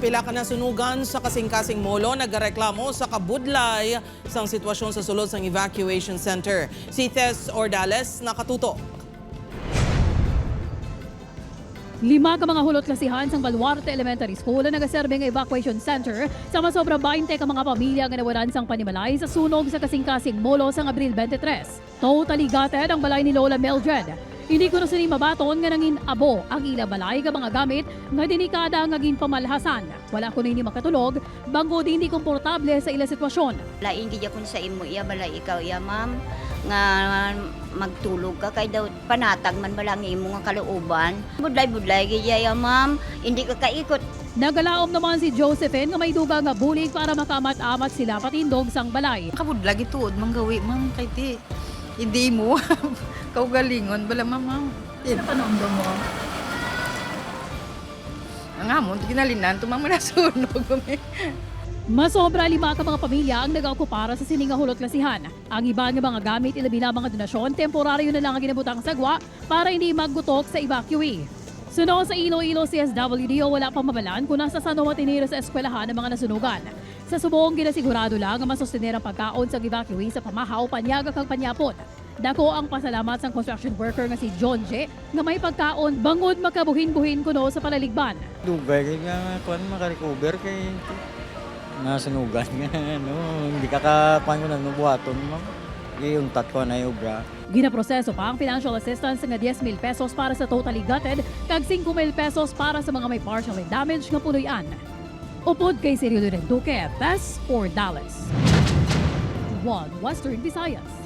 Pila ka nasunugan sa Kasing-Kasing Molo nagareklamo sa kabudlay sang sitwasyon sa sulod sang evacuation center. Si Tess Ordales nakatutok. Lima ka mga hulot klasihan sang Baluarte Elementary School ang nagaserbe nga evacuation center sa masobra 20 ka mga pamilya nga nawalan sang panimalay sa sunog sa Kasing-Kasing Molo sang Abril 23. Totally gutted ang balay ni Lola Mildred. Hindi ko na sini mabaton nga nangin abo ang ila balay ka mga gamit nga delikada nga ginpamalhasan. Wala ko nini makatulog bangod hindi komportable sa ila sitwasyon. Lain gid kun sa imo iya bala ikaw iya, ma'am, nga magtulog ka kay daw panatag man bala ang imo nga kalooban. Budlay-budlay gid iya, ma'am, hindi ka kaikot. Nagalaom naman si Josephine nga may duga nga bulig para makaamat-amat sila patindog sang balay. Kabudlag ituod mang gawi, ma'am, kay ti hindi mo kaugalingon bala, ma'am. Ma'am. Napanomdom mo? Ang amon ginalinan to, ma'am, nasunog kami. Masobra lima ka mga pamilya ang nag-aokupara sa sininga hulot klasihan. Ang iba nga mga gamit, ilabi na mga donasyon, temporaryo na lang ang ginabutang sagwa para hindi maggutok sa evacuee. Sunod sa Iloilo CSWDO, wala pang mabalan kung nasa saan matiniro sa eskwelahan ang mga nasunugan. Sa subong, ginasigurado lang ang masostener ang pagkaon sa evacuee sa pamahaw, panyaga kag panyapon. Dako ang pasalamat sa construction worker nga si John J. nga may pagkaon bangod makabuhin-buhin kuno sa palaligban. Dugay kay nga kuan makarecover kay nasunugan nga no, hindi ka ka kuan ko na buhaton, ma'am. Giuntat ko na yung obra. Ginaproseso pa ang financial assistance nga 10,000 pesos para sa totally gutted kag 5,000 pesos para sa mga may partially damaged nga puloy-an. Upod kay Cirilo Duque, Best for Dallas. 1 Western Visayas.